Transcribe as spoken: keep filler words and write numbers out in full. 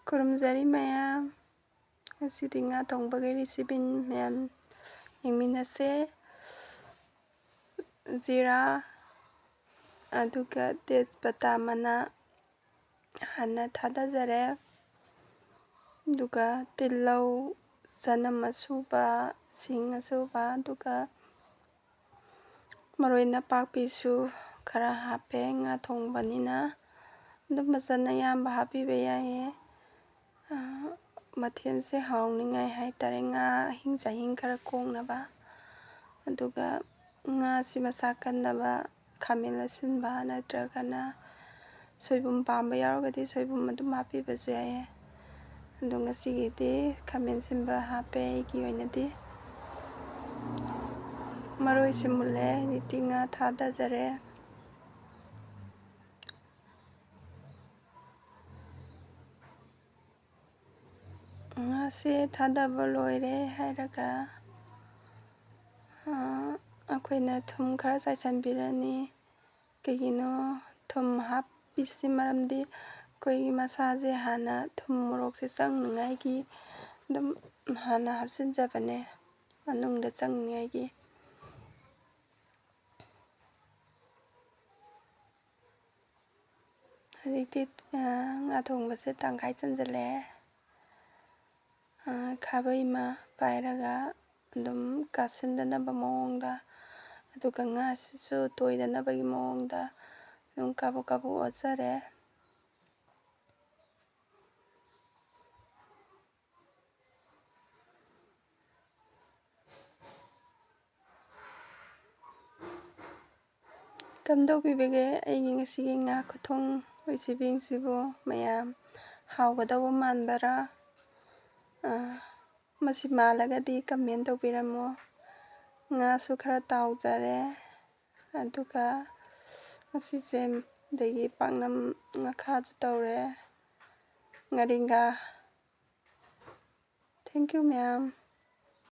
ꯈꯨꯔꯨꯝꯖꯔꯤ ꯃꯌꯥꯝ꯫ ꯉꯁꯤꯗꯤ ꯉꯥ ꯊꯣꯡꯕꯒꯤ recipe ꯃꯌꯥꯝ ꯌꯦꯡꯃꯤꯟꯅꯁꯦ꯫ ꯖꯤꯔꯥ, ꯑꯗꯨꯒ ꯇꯦꯖꯄꯇꯥ ꯃꯅꯥ ꯍꯥꯟꯅ ꯊꯥꯗꯖꯔꯦ꯫ ꯑꯗꯨꯒ ꯇꯤꯜꯍꯧ, ꯆꯅꯝ ꯑꯁꯨꯕ, ꯁꯤꯡ ꯑꯁꯨꯕ, ꯑꯗꯨꯒ ꯃꯔꯣꯏ ꯅꯄꯥꯛꯄꯤꯁꯨ ꯈꯔ ꯍꯥꯞꯄꯦ, ꯉꯥ ꯊꯣꯡꯕꯅꯤꯅ꯫ ꯑꯗꯨꯝ ꯃꯆꯜ ꯑꯌꯥꯝꯕ ꯍꯥꯞꯄꯤꯕ ꯌꯥꯏꯌꯦ꯫ ꯑꯥ, ꯃꯊꯦꯜꯁꯦ ꯍꯥꯎꯅꯤꯡꯉꯥꯏ ꯍꯥꯏꯇꯥꯔꯦ, ꯉꯥ ꯑꯍꯤꯡ ꯆꯥꯍꯤꯡ ꯈꯔ ꯀꯣꯛꯅꯕ꯫ ꯑꯗꯨꯒ ꯉꯥꯁꯤ ꯃꯁꯥ ꯀꯟꯅꯕ ꯈꯥꯃꯦꯟ ꯑꯁꯤꯟꯕ ꯅꯠꯇ꯭ꯔꯒꯅ ꯁꯣꯏꯕꯨꯝ ꯄꯥꯝꯕ ꯌꯥꯎꯔꯒꯗꯤ ꯁꯣꯏꯕꯨꯝ ꯑꯗꯨꯝ ꯍꯥꯞꯄꯤꯕꯁꯨ ꯌꯥꯏꯌꯦ꯫ ꯑꯗꯣ ꯉꯁꯤꯒꯤꯗꯤ ꯈꯥꯃꯦꯟ ꯑꯁꯤꯟꯕ ꯍꯥꯞꯄꯦ ꯑꯩꯒꯤ ꯑꯣꯏꯅꯗꯤ꯫ ꯃꯔꯣꯏꯁꯦ ꯃꯨꯜꯂꯦ, ꯍꯧꯖꯤꯛꯇꯤ ꯉꯥ ꯊꯥꯗꯖꯔꯦ꯫ ꯉꯥꯁꯦ ꯊꯥꯗꯕ ꯂꯣꯏꯔꯦ ꯍꯥꯏꯔꯒ, ꯑꯥ, ꯑꯩꯈꯣꯏꯅ ꯊꯨꯝ ꯈꯔ ꯆꯥꯏꯁꯤꯟꯕꯤꯔꯅꯤ꯫ ꯀꯩꯒꯤꯅꯣ ꯊꯨꯝ ꯍꯥꯞꯄꯤꯁꯤ? ꯃꯔꯝꯗꯤ ꯑꯩꯈꯣꯏꯒꯤ ꯃꯁꯥꯁꯦ ꯍꯥꯟꯅ ꯊꯨꯝ ꯃꯣꯔꯣꯛꯁꯦ ꯆꯪꯅꯉꯥꯏꯒꯤ ꯑꯗꯨꯝ ꯍꯥꯟꯅ ꯍꯥꯞꯆꯤꯟꯖꯕꯅꯦ, ꯃꯅꯨꯡꯗ ꯆꯪꯅꯉꯥꯏꯒꯤ꯫ ꯍꯧꯖꯤꯛꯇꯤ, ꯑ, ꯉꯥ ꯊꯣꯡꯕꯁꯦ ꯇꯪꯈꯥꯏ ꯆꯟꯁꯤꯜꯂꯛꯑꯦ꯫ ꯑ, ꯈꯥꯕꯩ ꯑꯃ ꯄꯥꯏꯔꯒ ꯑꯗꯨꯝ ꯀꯥꯁꯤꯟꯗꯅꯕ ꯃꯑꯣꯡꯗ, ꯑꯗꯨꯒ ꯉꯥꯁꯤꯁꯨ ꯇꯣꯏꯗꯅꯕꯒꯤ ꯃꯑꯣꯡꯗ ꯑꯗꯨꯝ ꯀꯥꯕꯛ ꯀꯥꯕꯛ ꯑꯣꯠꯆꯔꯦ꯫ ꯀꯝꯗꯧꯕꯤꯕꯒꯦ ꯑꯩꯒꯤ ꯉꯁꯤꯒꯤ ꯉꯥ ꯈꯨꯊꯣꯡ recipeꯁꯤꯕꯨ ꯃꯌꯥꯝ? ꯍꯥꯎꯒꯗꯧꯕ ꯃꯥꯟꯕꯔꯥ? ꯑ, ꯃꯁꯤ ꯃꯥꯜꯂꯒꯗꯤ comment ꯇꯧꯕꯤꯔꯝꯃꯣ꯫ ꯉꯥꯁꯨ ꯈꯔ ꯇꯥꯎꯖꯔꯦ, ꯑꯗꯨꯒ ꯉꯁꯤꯁꯦ ꯑꯗꯒꯤ ꯄꯥꯛꯅꯝ ꯉꯥꯈꯥꯁꯨ ꯇꯧꯔꯦ, ꯉꯥꯔꯤꯡꯈꯥ꯫ Thank you ꯃꯌꯥꯝ꯫